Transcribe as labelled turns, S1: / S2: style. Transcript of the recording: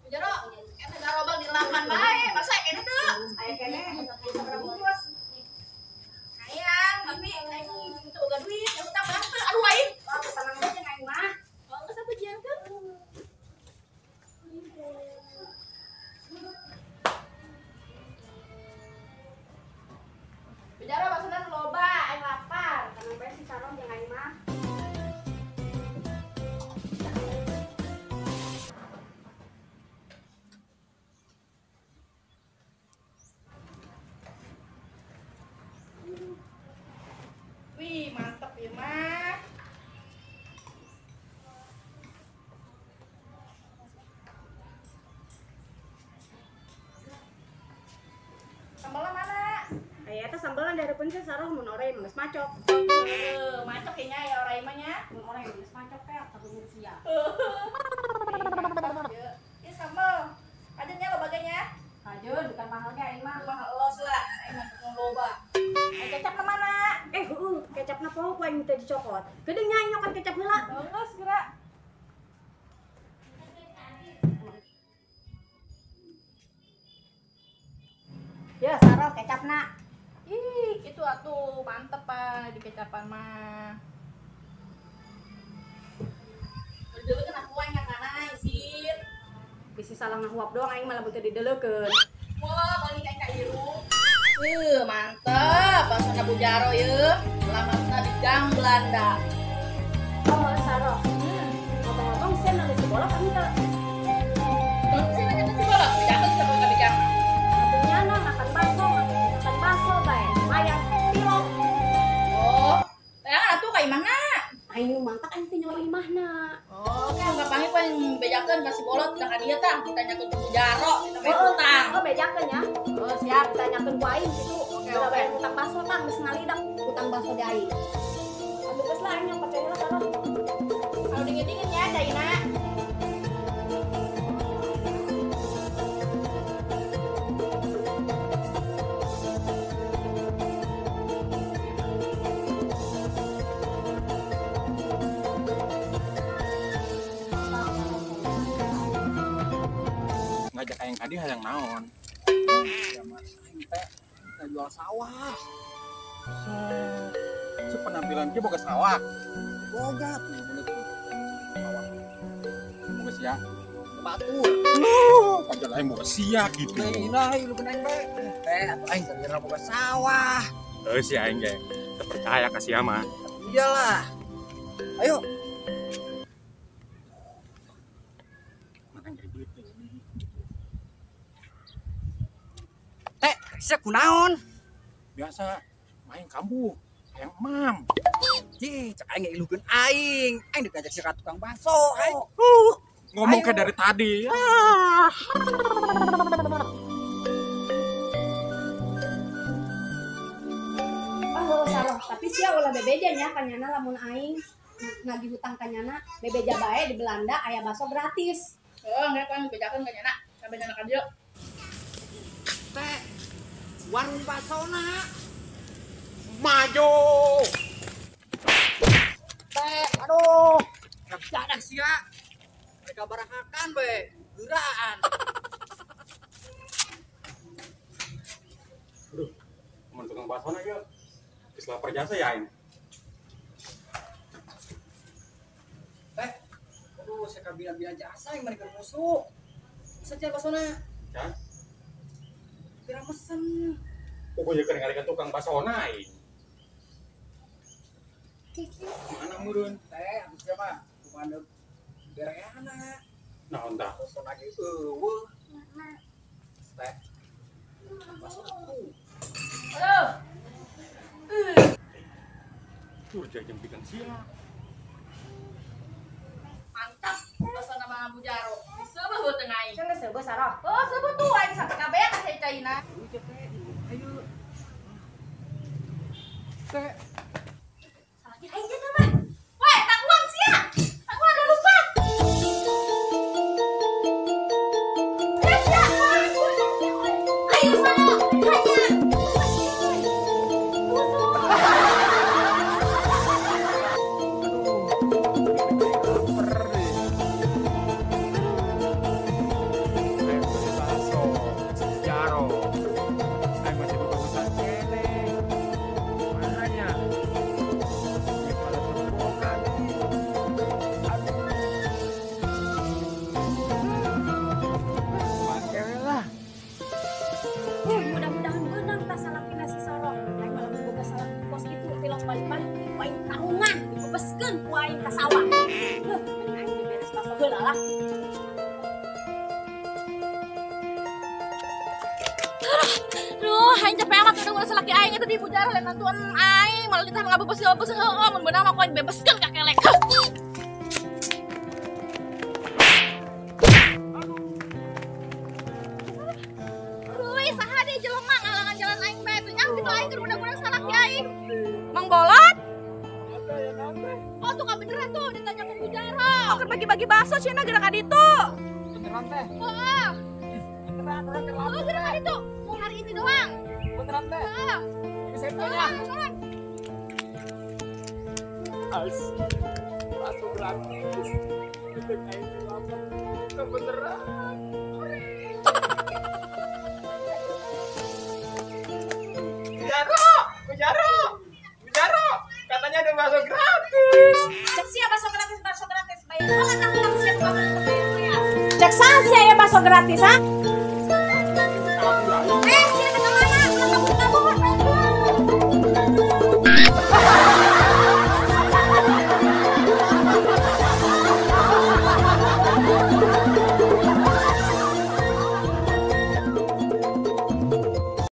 S1: Jaro, eta garobak di lapan bae, masa kene teu?
S2: Aya kene, sabaraha bungkus?
S1: Hayang, tapi aing teu boga duit, ya utang banget teu. Aduh aing.
S2: Wah, tenang aja jeung aing mah.
S1: Oh, geus atuh jiankeun. Bejara basona nu loba, aing lapar.
S2: Tenang bae si Saroh jeung aing mah.
S1: Wih, mantep ya mah. Sambalnya mana?
S2: Aya eta sambalan di hareupeun sih Saroh mun orai geus macok.
S1: Macok kayaknya ya orai mah nya.
S2: Mun orai geus macok teh kabeungit sia.
S1: Mantap ya. Ini sambal. Aja nya lobaganya.
S2: Kajeun bukan mahal ge aing mah.
S1: Mahal los lah, aing mah tukang loba. Ai kecapna mana?
S2: Heueuh, kecapna poho ku aing teh dicokot. Geudeung nya aing nyokan kecap heula.
S1: Geus geura.
S2: Ya, Saroh kecapna.
S1: Ih, itu atuh mantep ah di kecapan mah. Dideleukeun aku aing ngakana isir.
S2: Bisi salah ngahuap doang aing malah teu dideleukeun.
S1: Wah, paling kayak ka irung. Mantep, basona Bu Jaro yeuh. Lamatna di Gang Belanda.
S2: Oh, Saroh. Ngomong-ngomong sia nulis si bolot kan teu?
S1: Teu sih nanya si bolot, bejakeun sampe ka bijak.
S2: Atuh nyana makan bakso bae. Mayang tilok.
S1: Oh, tayangan atuh ka imahna.
S2: Aing nu mantak aing teh nyawa imahna.
S1: Oh, kayak nggak panggil paling bejakeun ka si bolot ka dieu tah ditanyakeun ku Bu Jaro, kita bayar utang.
S2: Oh, bejakeun ya.
S1: Oh, siap.
S2: Ditanyakeun ku aing kitu.
S1: Oke,
S2: Udah
S1: oke.
S2: bayar utang bakso tah geus ngalidak utang bakso di aing. Atuh geus lah aing nyokot heula Saroh.
S1: Kalau dingin-dingin ya, Daina.
S3: Ngajak aing tadi hayang naon?
S4: Ya mah aing teh jual sawah.
S3: Sepenampilan ge boga sawah.
S4: Boga tuh bener tuh. Sawah.
S3: Boga sia.
S4: Batur.
S3: Panjang aing boga sia gitu.
S4: Nah, lu kena aing bae. Teh atuh aing gara-gara boga sawah.
S3: Heuh si aing ge teu percaya ka sia mah.
S4: Iyalah. Ayo.
S3: Mana jadi duit ini.
S4: Teh, sia kunaon?
S3: Biasa main kambuh, hayang emam.
S4: Ih, cek aing ngilukeun aing. Aing dek ngajak sia ka tukang bakso. Aing.
S3: Ngomong kayak dari tadi. Ah.
S2: Oh, Saroh, tapi sia ulah bebeja nya kanyana lamun aing nagih hutang kanyana bebeja bae di Belanda aya bakso gratis.
S1: Oh, engke kan bejakeun ka nyana. Sampe nyana ka dieu.
S4: Teh, warung baksona.
S3: Maju.
S4: Teh, aduh. Jadah sia. Mereka barahakan bae, geuraan.
S3: Aduh, mun tukang baksona ieu. Geus lapar jasa ya aing.
S4: Teh, aduh, saya kabila-bila jasa yang mereka musuh. Mesen jan baksona.
S3: Jan?
S4: Kira mesen.
S3: Pokoknya keur ngalikan tukang baksona aing. Mana meureun?
S4: Teh, atuh sia mah kumaha bereana.
S3: Naon tah?
S4: Baksona ge eueuh. Teh. Bakso tuh.
S1: Aduh.
S3: Tur jajan bikin sia.
S1: Mantap basona mah Bu Jaro. Seubeuh beuteung aing.
S2: Sia geus seubeuh Saroh.
S1: Oh, seubeuh tuh aing sampe kabeak ka caina.
S4: Ayo. Teh.
S1: Salah aing jaga mah. Weh, tangguan sia. Tangguan udah lupa. Eh, sia. Ayo sana. Hanya.
S3: Aduh, lapar deh.
S1: Heula lah. Aduh, aing capek amat udah ngurus laki aing itu di Bujaro lain nantuan aing malah kita ngabebes-ngabebes heueuh mun beunang mah ku aing bebeskeun ka kelek. Aduh, saha deui jelema ngalangan jalan aing bae tuh nyang kitu aing keur budak-budak salaki aing. Mang Bolot? Oh, tuh beneran tuh ditanya ke Bujaro. Oh, keur bagi-bagi bakso cenah geura ka ditu.
S4: Beneran teh?
S1: Heeh.
S4: Beneran urang keur
S1: Oh, geura ka ditu. Mau hari ini doang.
S4: Beneran teh?
S1: Heeh.
S4: Bisa tanya. As. Bakso gratis. Itu aing lapar. Itu beneran. Bujaro, Bujaro, Bujaro, katanya ada bakso gratis.
S1: Cek sia bakso gratis, bayar. Kalau tak sia bakso bayar.
S2: Cek saha sia ya bakso gratis ha?